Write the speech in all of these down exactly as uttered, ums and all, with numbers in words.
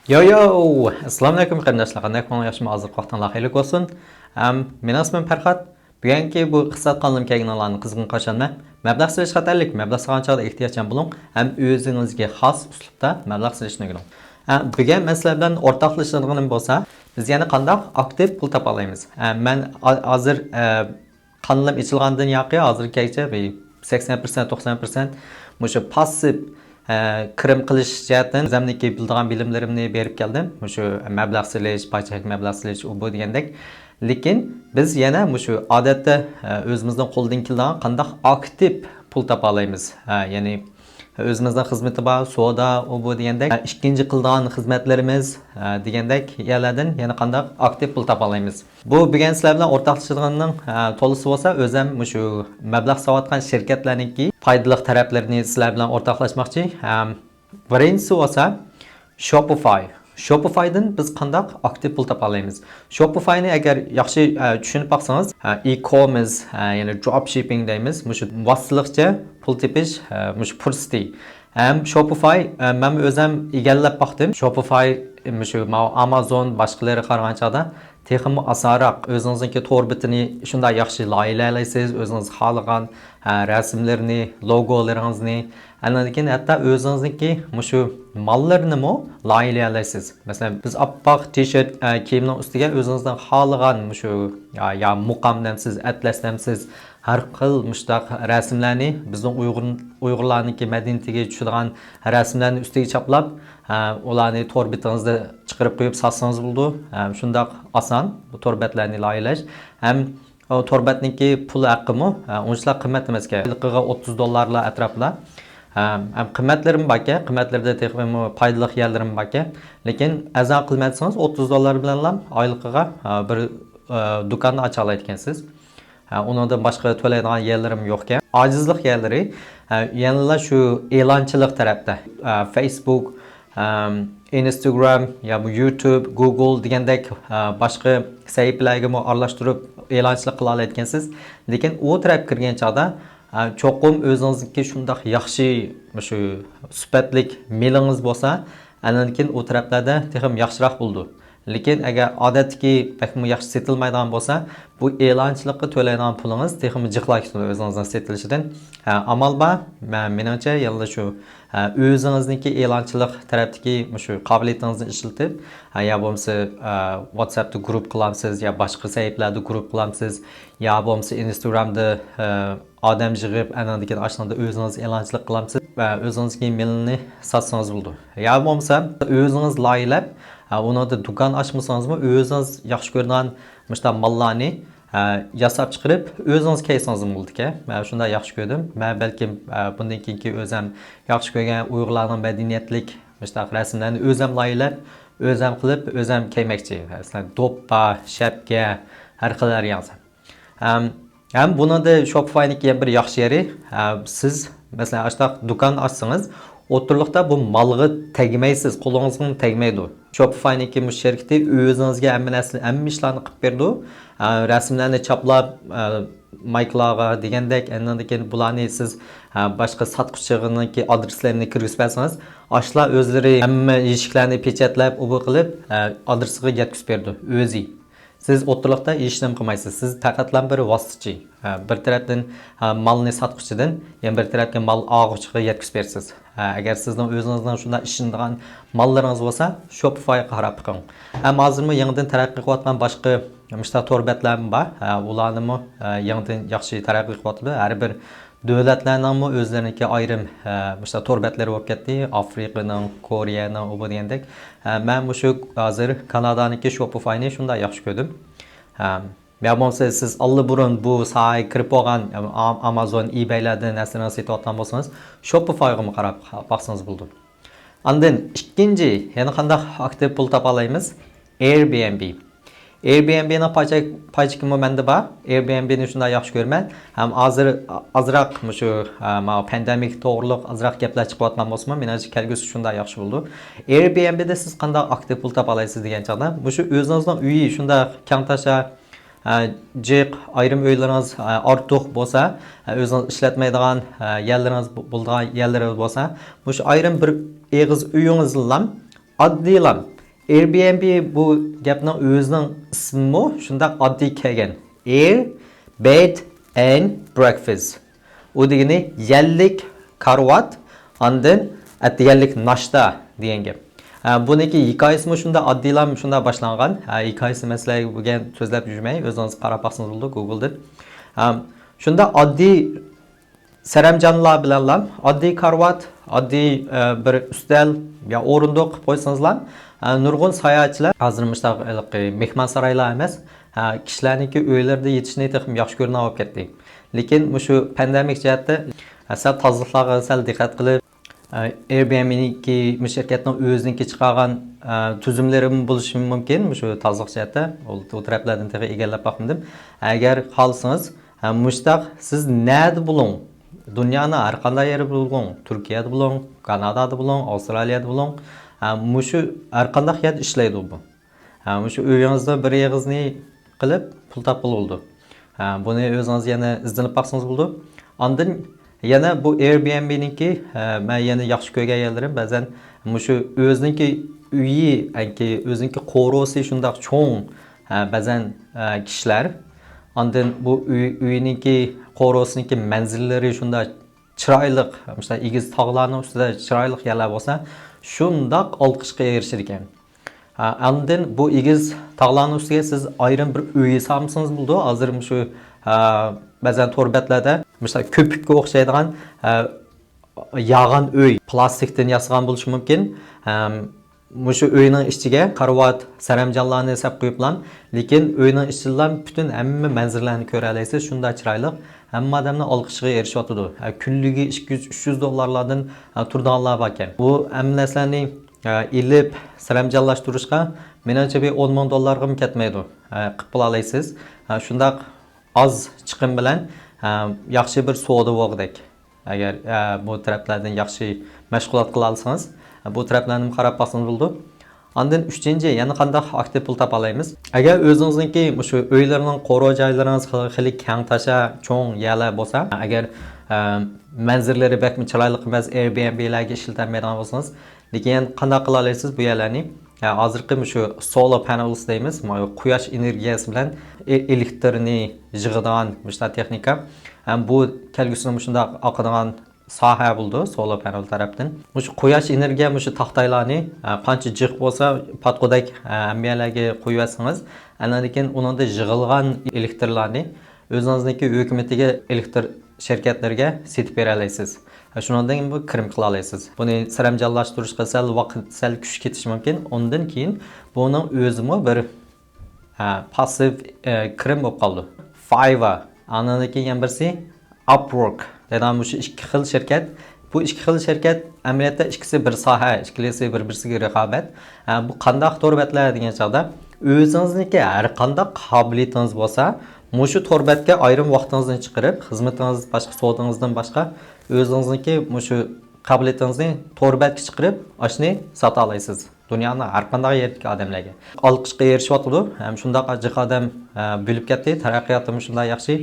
يو يو! ئەسسالامۇ ئەلەيكۇم قېرىنداشلار، قانداق ئەھۋالىڭلار، ياخشىمۇ؟ ھازىرقى ۋاقتىڭلار خەيرلىك بولسۇن. ئەم، مېنىڭ ئىسمىم پەرھات. بۈگۈنكى بۇ ئىقتىساد قانىلىم كەلگىنىڭلارنى قىزغىن قارشى ئالىمەن. مەبلەغ سېلىش خەتەرلىك، مەبلەغ سالغان چاغدا ئېھتىياتچان بولۇڭ ھەم ئۆزىڭىزگە خاس ئۇسلۇبتا مەبلەغ سېلىشنى ئۆگىنىڭ. ئە، بۈگۈن مەن سىلەر بىلەن ئورتاقلىشىدىغىنىم بولسا، بىز يەنە قانداق ئاكتىپ پۇل تاپالايمىز؟ ئە، مەن ھا-، ھازىر، ئە، قانىلىم ئېچىلغاندىن ياقى ھازىرغىچە بىر سەكسەن پىرسەنت، توقسان پىرسەنت مۇشۇ پاسسىپ، ئە، كىرىم قىلىش جەھەتتىن ئۆزۈمنىڭكى بىلىدىغان بىلىملىرىمنى بېرىپ كەلدىم. مۇشۇ مەبلەغ سېلىش، پاي چەك مەبلەغ سېلىش، ئۇ بۇ دېگەندەك. لېكىن بىز يەنە مۇشۇ ئادەتتە، ئە، ئۆزىمىزنىڭ قولىدىن كېلىدىغان قانداق ئاكتىپ پۇل تاپالايمىز؟ ئە، يەنى ئۆزىمىزنىڭ خىزمىتى بار، سودا، ئۇ بۇ دېگەندەك، ئە، ئىككىنچى قىلىدىغان خىزمەتلىرىمىز، ئە، دېگەندەك يەرلەردىن يەنە قانداق ئاكتىپ پۇل تاپالايمىز؟ بۇ بۈگۈن سىلەر بىلەن ئورتاقلىشىدىغىنىڭ، ئە، تولىسى بولسا، ئۆزۈم مۇشۇ مەبلەغ ساۋاتقان شىركەتلەرنىڭكى پايدىلىق تەرەپلىرىنى سىلەر بىلەن ئورتاقلاشماقچى. ئەم، بىرىنچىسى بولسا شوپىفاي. شوپىفايدىن بىز قانداق ئاكتىپ پۇل تاپالايمىز؟ شوپىفاينى ئەگەر ياخشى، ئە، چۈشىنىپ باقسىڭىز، ئە، ئي-كومېرس، ئە، يەنى دروپ شىپپىڭ دەيمىز. مۇشۇ ۋاسىتىلىقچە پۇل تېپىش، ئە، مۇشۇ پۇرسىتى. ھەم شوپىفاي، ئە، مەن ئۆزۈم ئىگىلەپ باقتىم. شوپىفاي، مۇشۇ ماۋۇ ئامازون، باشقىلىرىغا قارىغان چاغدا تېخىمۇ ئاسانراق. ئۆزىڭىزنىڭكى تور بېتىنى شۇنداق ياخشى لايىھەلەيسىز، ئۆزىڭىز خالىغان، ئە، رەسىملىرىنى، لوگولىرىڭىزنى، ئاندىن كېيىن ھەتتا ئۆزىڭىزنىڭكى مۇشۇ ماللىرىنىمۇ لايىھەلەيسىز. مەسىلەن، بىز ئاپئاق تىشېرت، ئە، كىيىمنىڭ ئۈستىگە ئۆزىڭىزنىڭ خالىغان مۇشۇ، يا، يا مۇقام دەمسىز، ئەتلەس دەمسىز، ھەر خىل مۇشۇنداق رەسىملەرنى بىزنىڭ ئۇيغۇر، ئۇيغۇرلارنىڭكى مەدەنىيىتىگە چۈشىدىغان رەسىملەرنى ئۈستىگە چاپلاپ، ئە، ئۇلارنى تور بېتىڭىزدە چىقىرىپ قويۇپ ساتسىڭىز بولىدۇ. ئە، شۇنداق ئاسان بۇ تور بەتلەرنى لايىھەلەش. ھەم ئۇ تور بەتنىڭكى پۇل ھەققىمۇ، ئە، ئۇنچىلىك قىممەت ئەمەسكەن. ئايلىقىغا ئوتتۇز دوللارلار ئەتراپىدا. ئە، ھەم قىممەتلىرىمۇ باركەن، قىممەتلىرىدە تېخىمۇ پايدىلىق يەرلىرىمۇ باركەن. لېكىن ئەرزان قىلماي دېسىڭىز، ئوتتۇز دوللار بىلەنلا ئايلىقىغا، ئە، بىر، ئە، دۇكاننى ئاچالايدىكەنسىز. ئە، ئۇنىڭدىن باشقا تۆلەيدىغان يەرلىرىم يوقكەن. ئاجىزلىق يەرلىرى، ئە، يەنىلا شۇ ئېلانچىلىق تەرەپتە. ئە، فېيسبۇك، ئەم، ئىنستاگرام يا بۇ يۇتۇب، گۇگل دېگەندەك، ئە، باشقا سەھىپىلەرگىمۇ ئارىلاشتۇرۇپ ئېلانچىلىق قىلالايدىكەنسىز. لېكىن ئۇ تەرەپ كىرگەن چاغدا، ئە، چوقۇم ئۆزىڭىزنىڭكى شۇنداق ياخشى، مۇشۇ سۈپەتلىك مېلىڭىز بولسا، ئاندىن كېيىن ئۇ تەرەپلەردە تېخىمۇ ياخشىراق بولىدۇ. لېكىن ئەگەر ئادەتتىكى بەكمۇ ياخشى سېتىلمايدىغان بولسا، بۇ ئېلانچىلىققا تۆلەيدىغان پۇلىڭىز تېخىمۇ جىقلاپ كېتىدۇ ئۆزىڭىزنىڭ سېتىلىشىدىن. ھە، ئامال بار، مە-، مېنىڭچە يەنىلا شۇ، ھە، ئۆزىڭىزنىڭكى ئېلانچىلىق تەرەپتىكى مۇشۇ قابىلىيىتىڭىزنى ئىشلىتىپ، ھە، يا بولمىسا، ھە، ۋاتساپتا گۇرۇپ قىلامسىز يا باشقا سەھىپىلەردە گۇرۇپ قىلامسىز يا بولمىسا ئىنستاگرامدا، ھە، ئادەم يىغىپ، ئانىڭدىن كېيىن ئاشۇنىڭدا ئۆزىڭىز ئېلانچىلىق قىلامسىز ۋە ئۆزىڭىزنىڭكى مېلىنى ساتسىڭىز بولىدۇ. يا بولمىسا ئۆزىڭىز لايىھەلەپ، ئۇنىڭدا دۇكان ئاچمىسىڭىزمۇ ئۆزىڭىز ياخشى كۆرىدىغان مۇشۇنداق ماللارنى، ئە، ياساپ چىقىرىپ، ئۆزىڭىز كىيسىڭىزمۇ بولىدىكەن. مەن شۇنداق ياخشى كۆردۈم. مەن بەلكىم، ئە، بۇندىن كېيىنكى ئۆزۈم ياخشى كۆرگەن ئۇيغۇرلارنىڭ مەدەنىيەتلىك مۇشۇنداق رەسىملەرنى ئۆزۈم لايىھەلەپ، ئۆزۈم قىلىپ، ئۆزۈم كىيمەكچى. مەسىلەن، دوپپا، شەپكە، ھەر خىل ھەر ياڭزا. ھەم، ھەم بۇنىڭدا شوپىفاينىڭكى يەنە بىر ياخشى يېرى، ئە، سىز، مەسىلەن، ئاشۇنداق دۇكان ئاچسىڭىز، ئوتتۇرىلىقتا بۇ مالغا تەگمەيسىز، قولىڭىزغىمۇ تەگمەيدۇ. شوپىفاينىڭكى مۇشۇ شىركىتى ئۆزىڭىزگە ھەممە نەرسىنى، ھەممە ئىشلارنى قىلىپ بېرىدۇ. ئە، رەسىملەرنى چاپلاپ، ئە، مايكلارغا دېگەندەك، ئاندىن كېيىن بۇلارنى سىز، ئە، باشقا ساتقۇچىنىڭكى ئادرېسلىرىنى كىرگۈزۈپ بەرسىڭىز، ئاشۇلار ئۆزلىرى ھەممە يېشىكلەرنى پېچەتلەپ، ئۇ بۇ قىلىپ، ئە، ئادرېسىغا يەتكۈزۈپ بېرىدۇ ئۆزى. سىز ئوتتۇرىلىقتا ھېچنېمە قىلمايسىز. سىز پەقەتلا بىر ۋاسىتىچى. ھە، بىر تەرەپتىن، ھە، مالنى ساتقۇچىدىن، يەنە بىر تەرەپكە مال ئالغۇچىغا يەتكۈزۈپ بېرىسىز. ھە، ئەگەر سىزنىڭ ئۆزىڭىزنىڭ شۇنداق ئىشىنىدىغان ماللىرىڭىز بولسا، شوپىفايغا قاراپ بېقىڭ. ھەم ھازىرمۇ يېڭىدىن تەرەققىي قىلىۋاتقان باشقا مۇشۇنداق تور بەتلەرمۇ بار. ھە، ئۇلارنىمۇ، ھە، يېڭىدىن ياخشى تەرەققىي قىلىۋاتىدۇ. ھەر بىر دۆلەتلەرنىڭمۇ ئۆزلىرىنىڭكى ئايرىم، ھە، مۇشۇنداق تور بەتلىرى بولۇپ كەتتى. ئافرىقىنىڭ، كورېيەنىڭ، ئۇ بۇ دېگەندەك. ھە، مەن مۇشۇ ھازىر كانادانىڭكى شوپىفاينى شۇنداق ياخشى كۆردۈم. ھە، يا بولمىسا سىز ئاللىبۇرۇن بۇ ساھەگە كىرىپ بولغان، ئام-، ئامازون، ئىبەيلەردىن نەرسىلەرنى سېتىۋاتقان بولسىڭىز، شوپىفايغىمۇ قاراپ باقسىڭىز بولىدۇ. ئاندىن ئىككىنچى، يەنە قانداق ئاكتىپ پۇل تاپالايمىز؟ ئېيربىئېنبى. ئېيربىئېنبىنىڭ پاي چەك-، پاي چېكىمۇ مەندە بار. ئېيربىئېنبىنى شۇنداق ياخشى كۆرىمەن. ھەم ھازىر ئازراق مۇشۇ، ئە، ماۋۇ پاندېمىك توغرۇلۇق ئازراق گەپلەر چىقىۋاتقان بولسىمۇ، مېنىڭچە كەلگۈسى شۇنداق ياخشى بولىدۇ. ئېيربىئېنبىدە سىز قانداق ئاكتىپ پۇل تاپالايسىز دېگەن چاغدا، مۇشۇ ئۆزىڭىزنىڭ ئۆيى شۇنداق كەڭتاشا، ئە، جىق، ئايرىم ئۆيلىرىڭىز، ئە، ئارتۇق بولسا، ئە، ئۆزىڭىز ئىشلەتمەيدىغان، ئە، يەرلىرىڭىز بو-، بولىدىغان يەرلىرىڭىز بولسا، مۇشۇ ئايرىم بىر ئېغىز ئۆيىڭىزنىلا ئاددىيلا Airbnb بۇ گەپنىڭ ئۆزىنىڭ ئىسمىمۇ شۇنداق ئاددىي كەلگەن. Air, bed and breakfast. ئۇ دېگىنى يەللىك كارىۋات، ئاندىن ئەتىگەنلىك ناشتا دېگەن گەپ. ئە، بۇنىڭكى ھېكايىسىمۇ شۇنداق ئاددىيلا شۇنداق باشلانغان. ئە، ھېكايىسى مەسىلە بولغان سۆزلەپ يۈرمەي، ئۆزىڭىز قاراپ باقسىڭىز بولىدۇ گوگلدىن. ئە، شۇنداق ئاددىي سەرەمجانلار بىلەنلا ئاددىي كارىۋات، ئاددىي، ئە، بىر ئۈستەل يا ئورۇندۇق قىلىپ قويسىڭىزلا، ئە، نۇرغۇن ساياھەتچىلەر ھازىر مۇشۇنداق ھېلىقى مېھمانسارايلار ئەمەس، ئە، كىشىلەرنىڭكى ئۆيلىرىدە يېتىشنى تېخىمۇ ياخشى كۆرىدىغان بولۇپ كەتتى. لېكىن مۇشۇ پاندېمىك جەھەتتە، ئە، سەل تازىلىقلارغا سەل دىققەت قىلىپ، ئە، Airbnb نىڭكى، مۇشۇ شىركەتنىڭ ئۆزىنىڭكى چىقارغان، ئە، تۈزۈملىرىمۇ بولۇشى مۇمكىن. مۇشۇ تازىلىق جەھەتتە ئۇ، ئۇ تەرەپلەردىن تېخى ئىگىلەپ باقمىدىم. ئەگەر خالىسىڭىز، ھە، مۇشتاق، سىز نەدە بولۇڭ، دۇنيانىڭ ھەر قانداق يېرىدە بولۇڭ، تۈركىيەدە بولۇڭ، كانادادا بولۇڭ، ئاۋسترالىيەدە بولۇڭ، ھە، مۇشۇ ھەر قانداق يەردە ئىشلەيدۇ بۇ. ھە، مۇشۇ ئۆيىڭىزدە بىر ئېغىزنى قىلىپ پۇل تاپقىلى بولىدۇ. ھە، بۇنى ئۆزىڭىز يەنە ئىزدىنىپ باقسىڭىز بولىدۇ. ئاندىن يەنە بۇ Airbnb نىڭكى، ھە، مەن يەنە ياخشى كۆرگەن يەرلىرىم بەزەن مۇشۇ ئۆزىنىڭكى ئۆيى، ئەنكى ئۆزىنىڭكى قورۇسى شۇنداق چوڭ، ھە، بەزەن، ھە، كىشىلەر ئاندىن بۇ ئۆي، ئۆينىڭكى قورۇسىنىڭكى مەنزىرىلىرى شۇنداق چىرايلىق، مۇشۇنداق ئېگىز تاغلارنىڭ ئۈستىدە چىرايلىق يەرلەر بولسا، شۇنداق ئالقىشقا ئېرىشىدىكەن. ھە، ئاندىن بۇ ئېگىز تاغلارنىڭ ئۈستىگە سىز ئايرىم بىر ئۆي سالمىسىڭىز بولىدۇ. ھازىر مۇشۇ، ھە، بەزەن تور بەتلەردە مۇشۇنداق كۆپۈككە ئوخشايدىغان، ھە، ياغان ئۆي، پلاستىكتىن ياسىغان بولۇشى مۇمكىن. ھەم مۇشۇ ئۆينىڭ ئىچىگە كارىۋات، سەرەمجانلارنى سەپ قويۇپلا، لېكىن ئۆينىڭ ئىچىدىلا پۈتۈن ھەممە مەنزىرىلەرنى كۆرەلەيسىز. شۇنداق چىرايلىق، ھەممە ئادەمنىڭ ئالقىشىغا ئېرىشىۋاتىدۇ. ھە، كۈنلۈكى ئىككى يۈز، ئۈچ يۈز دوللارلاردىن، ھە، تۇرىدىغانلار باركەن. بۇ ھەممە نەرسىلەرنى، ھە، ئېلىپ، سەرەمجانلاشتۇرۇشقا، مېنىڭچە، بىر ئون مىڭ دوللارغىمۇ كەتمەيدۇ. ھە، قىلىپ بولالايسىز. ھە، شۇنداق ئاز چىقىم بىلەن، ھە، ياخشى بىر سودا بولغۇدەك. ئەگەر، ئە، بۇ تەرەپلەردىن ياخشى مەشغۇلات قىلالىسىڭىز، بۇ تەرەپلەرنىمۇ قاراپ باقسىڭىز بولىدۇ. ئاندىن ئۈچىنچى، يەنە قانداق ئاكتىپ پۇل تاپالايمىز؟ ئەگەر ئۆزىڭىزنىڭكى مۇشۇ ئۆيلىرىنىڭ، قورۇ جايلىرىڭىز خېلى، خېلى كەڭ تاشا، چوڭ يەرلەر بولسا، ئەگەر، ئە، مەنزىرىلىرى بەكمۇ چىرايلىق ئەمەس، Airbnb لەرگە ئىشلىتەلمەيدىغان بولسىڭىز، لېكىن قانداق قىلالايسىز بۇ يەرلەرنى؟ ھە، ھازىرقى مۇشۇ solar panels دەيمىز، مانا قۇياش ئېنېرگىيەسى بىلەن ئې-، ئېلېكتىرنى يىغىدىغان مۇشۇنداق تېخنىكا. ھەم بۇ كەلگۈسىدە مۇشۇنداق ئاقىدىغان ساھە بولىدۇ، solar panel تەرەپتىن. مۇشۇ قۇياش ئېنېرگىيە، مۇشۇ تاختايلارنى، ھە، قانچە جىق بولسا، پاتقۇدەك، ھە، ھەممە يەرلەرگە قويۇۋەتسىڭىز، ئاندىن كېيىن ئۇنىڭدا يىغىلغان ئېلېكتىرلارنى ئۆزىڭىزنىڭكى ھۆكۈمىتىگە، ئېلېكتىر شىركەتلىرىگە سېتىپ بېرەلەيسىز. شۇنىڭدىن كېيىن بۇ كىرىم قىلالايسىز. بۇنى سەرەمجانلاشتۇرۇشقا سەل ۋاقىت، سەل كۈچ كېتىشى مۇمكىن. ئۇندىن كېيىن بۇنىڭ ئۆزىمۇ بىر، ھە، پاسسىپ، ئە، كىرىم بولۇپ قالىدۇ. Fiverr، ئاندىن كېيىن يەنە بىرسى Upwork دەيدىغان مۇشۇ ئىككى خىل شىركەت. بۇ ئىككى خىل شىركەت ئەمەلىيەتتە ئىككىسى بىر ساھە، ئىككىلىسى بىر-، بىرسىگە رىقابەت. ھە، بۇ قانداق تور بەتلەر دېگەن چاغدا، ئۆزىڭىزنىڭكى ھەر قانداق قابىلىيىتىڭىز بولسا، مۇشۇ تور بەتكە ئايرىم ۋاقتىڭىزنى چىقىرىپ، خىزمىتىڭىز باشقا، سودىڭىزدىن باشقا، ئۆزىڭىزنىڭكى مۇشۇ قابىلىيىتىڭىزنى تور بەتكە چىقىرىپ، ئاشۇنى ساتالايسىز. دۇنيانىڭ ھەر قانداق يېرىدىكى ئادەملەرگە ئالقىشقا ئېرىشىۋاتىدۇ. ھەم شۇنداق جىق ئادەم، ئە، بۆلۈپ كەتتى، تەرەققىياتىمۇ شۇنداق ياخشى.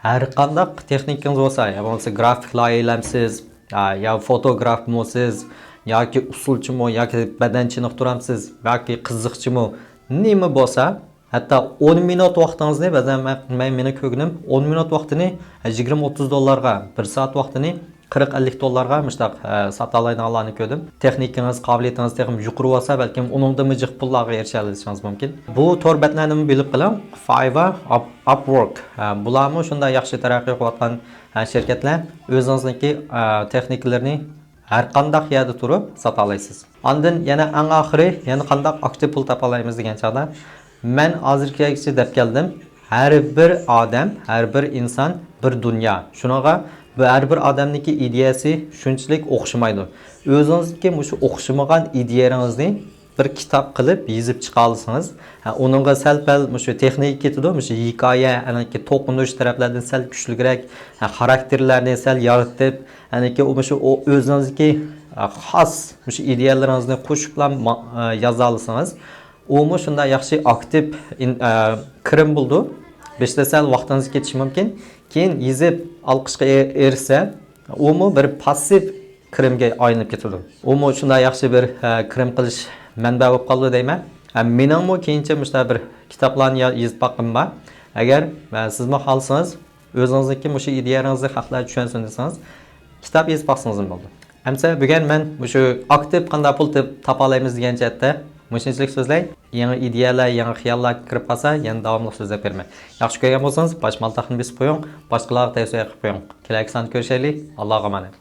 ھەر قانداق تېخنىكىڭىز بولسا، يا بولمىسا گرافىك لايىھەلەمسىز، يا، يا فوتوگرافمۇسىز، ياكى ئۇسسۇلچىمۇ، ياكى بەدەن چېنىقتۇرامسىز، ياكى قىزىقچىمۇ، نېمە بولسا، ھەتتا ئون مىنۇت ۋاقتىڭىزنى، بەزەن مەن، مەن، مېنىڭ كۆرگىنىم ئون مىنۇت ۋاقتىنى يىگىرمە ئوتتۇز دوللارغا، بىر سائەت ۋاقتىنى قىرىق ئەللىك دوللارغا مۇشۇنداق، ئە، ساتالايدىغانلارنى كۆردۈم. تېخنىكىڭىز، قابىلىيىتىڭىز تېخىمۇ يۇقىرى بولسا، بەلكىم ئۇنىڭدىنمۇ جىق پۇللارغا ئېرىشەلىشىڭىز مۇمكىن. بۇ تور بەتلەرنىمۇ بىلىپ قېلىڭ. Fiverr، Up-، Upwork، ئە، بۇلارمۇ شۇنداق ياخشى تەرەققىي قىلىۋاتقان، ئە، شىركەتلەر. ئۆزىڭىزنىڭكى، ئە، تېخنىكىلىرىنى ھەر قانداق يەردە تۇرۇپ ساتالايسىز. ئاندىن يەنە ئەڭ ئاخىرى، يەنە قانداق ئاكتىپ پۇل تاپالايمىز دېگەن چاغدا، مەن ھازىرغىچە دەپ كەلدىم، ھەر بىر ئادەم، ھەر بىر ئىنسان بىر دۇنيا. شۇنىڭغا بۇ ھەر بىر ئادەمنىڭكى ئىدىيەسى شۇنچىلىك ئوخشىمايدۇ. ئۆزىڭىزنىڭكى مۇشۇ ئوخشىمىغان ئىدىيەڭىزنى بىر كىتاب قىلىپ يېزىپ چىقالىسىڭىز، ھە، ئۇنىڭغا سەل-پەل مۇشۇ تېخنىكا كېتىدۇ، مۇشۇ ھېكايە، ئەنكى توقۇنۇش تەرەپلەردىن سەل كۈچلۈكرەك، ھە، خاراكتېرلەرنى سەل يارىتىپ، ئەنكى ئۇ مۇشۇ ئۆ-، ئۆزىڭىزدىكى، ھە، خاس مۇشۇ ئىدىيەلىرىڭىزنى قوشۇپلا ما-، ھە، يازالىسىڭىز، ئۇمۇ شۇنداق ياخشى ئاكتىپ ئىن-، ئە، كىرىم بولىدۇ. بېشىدا سەل ۋاقتىڭىز كېتىشى مۇمكىن. كېيىن يېزىپ ئالقىشقا ئېرىشسە، ئۇمۇ بىر پاسسىپ كىرىمگە ئايلىنىپ كېتىدۇ. ئۇمۇ شۇنداق ياخشى بىر، ئە، كىرىم قىلىش مەنبە بولۇپ قالىدۇ دەيمەن. ھەم مېنىڭمۇ كېيىنچە مۇشۇنداق بىر كىتابلارنى يا-، يېزىپ باققىنىم بار. ئەگەر، ئە، سىزمۇ خالىسىڭىز، ئۆزىڭىزنىڭكى مۇشۇ ئىدىيەلىرىڭىزنى خەقلەر چۈشەنسۇن دېسىڭىز، كىتاب يېزىپ باقسىڭىزمۇ بولىدۇ. ئەمسە بۈگۈن مەن مۇشۇ ئاكتىپ قانداق پۇل تېپ-، تاپالايمىز دېگەن جەھەتتە مۇشۇنچىلىك سۆزلەي. يېڭى ئىدىيەلەر، يېڭى خىياللار كىرىپ قالسا، يەنە داۋاملىق سۆزلەپ بېرىمەن. ياخشى كۆرگەن بولسىڭىز، باش مالتاقنى بېسىپ قويۇڭ، باشقىلارغا تەۋسىيە قىلىپ قويۇڭ. كېلەركى ساندا كۆرۈشەيلى. ئاللاغا ئامانەت.